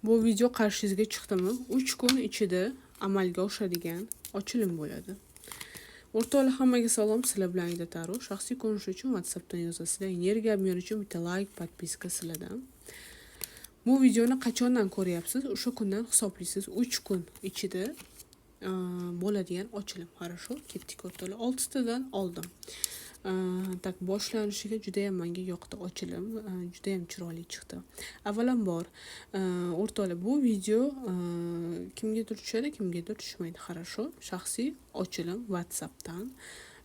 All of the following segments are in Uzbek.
Bu video qarshingizga chiqdimi? 3 kun ichida amalga oshadigan ochilim bo'ladi. O'rtoqlar, hammaga salom, sizlar bilan Aida Taro. Shaxsiy ko'rinish uchun WhatsAppdan yozasizlar. Energiya обмен uchun bitta layk, подписка sizlardan. Bu videoni qachondan ko'ryapsiz? O'sha kundan hisoblaysiz. 3 kun ichida bo'ladigan ochilim. Хорошо, ketdik, o'rtoqlar. 6 tadan oldim. Так, boshlanishiga judayam menga yoqdi ochilim, judayam chiroyli chiqdi. Avvalambor, o'rtoqlar, bu video kimgadir tushadi, kimgadir tushmaydi. Хорошо, shaxsiy ochilim WhatsAppdan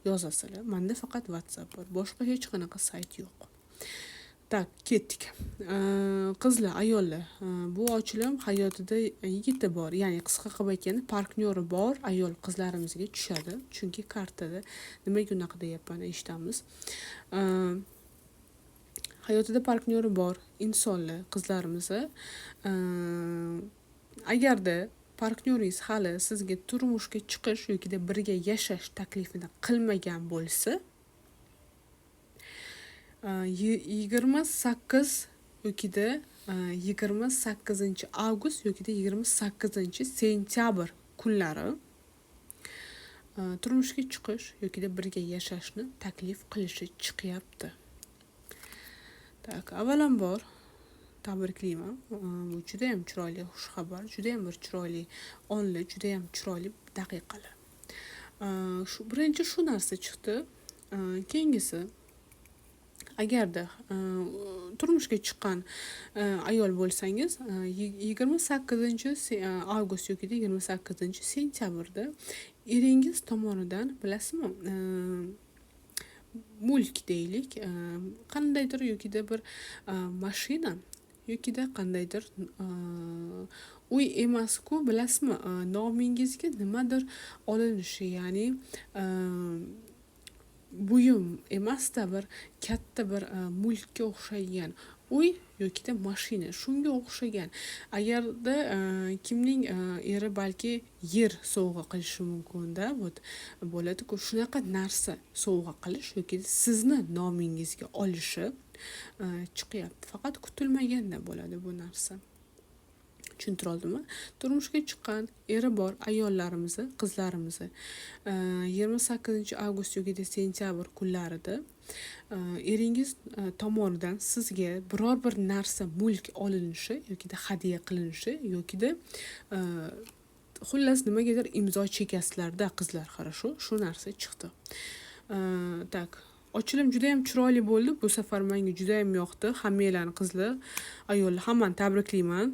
yozasizlar. Manda faqat WhatsApp bor, boshqa hech qanaqa sayt yo'q. Так, ketdik. Qizlar, ayollar, bu ochilim hayotida yigiti bor, ya'ni qisqa qilib aytganda, partnyori bor ayol qizlarimizga tushadi. Chunki kartada nimaga unaqa deyapman, eshitamiz. Hayotida partnyori bor insonlar, qizlarimiz, agarda partnyoringiz hali sizga turmushga chiqish yokida birga yashash taklifini qilmagan bo'lsa, 28 yokida 28-avgust yokida 28-sentyabr kunlari turmushga chiqish yokida birga yashashni taklif qilishi chiqyapti. Так, avvalambor tabriklayman. Bu judayam chiroyli xushxabar, judayam bir chiroyli onli, judayam chiroyli daqiqalar. Shu birinchi shu narsa chiqdi. Keyingisi, agarda turmushga chiqqan ayol bo'lsangiz, 28-avgust yokida 28-sentyabrda eringiz tomonidan, bilasizmi, mulk deylik, qandaydir yokida bir mashina yokida qandaydir uy emas-ku, bilasizmi, nomingizga nimadir olinishi, ya'ni buyum emasda, bir katta bir mulkka o'xshagan uy yokida mashina, shunga o'xshagan. Agarda kimning eri balki yer sovg'a qilishi mumkin-da, вот bo'ladi-ku, shunaqa narsa sovg'a qilish yoki sizni nomingizga olishi chiqyapti. Faqat kutilmaganda bo'ladi bu narsa. Tushuntira oldimmi? Turmushga chiqqan, eri bor ayollarimizni, qizlarimizni 28-avgust yoki sentyabr kunlarida eringiz tomonidan sizga biror bir narsa, mulk olinishi yokida hadya qilinishi yokida xullas, nimagadir imzo chekasizlarda, qizlar, хорошо, shu narsa chiqdi. Так, ochilim judayam chiroyli bo'ldi. Bu safar menga judayam yoqdi. Hammanglarni, qizlar, ayollar, hammani tabriklayman.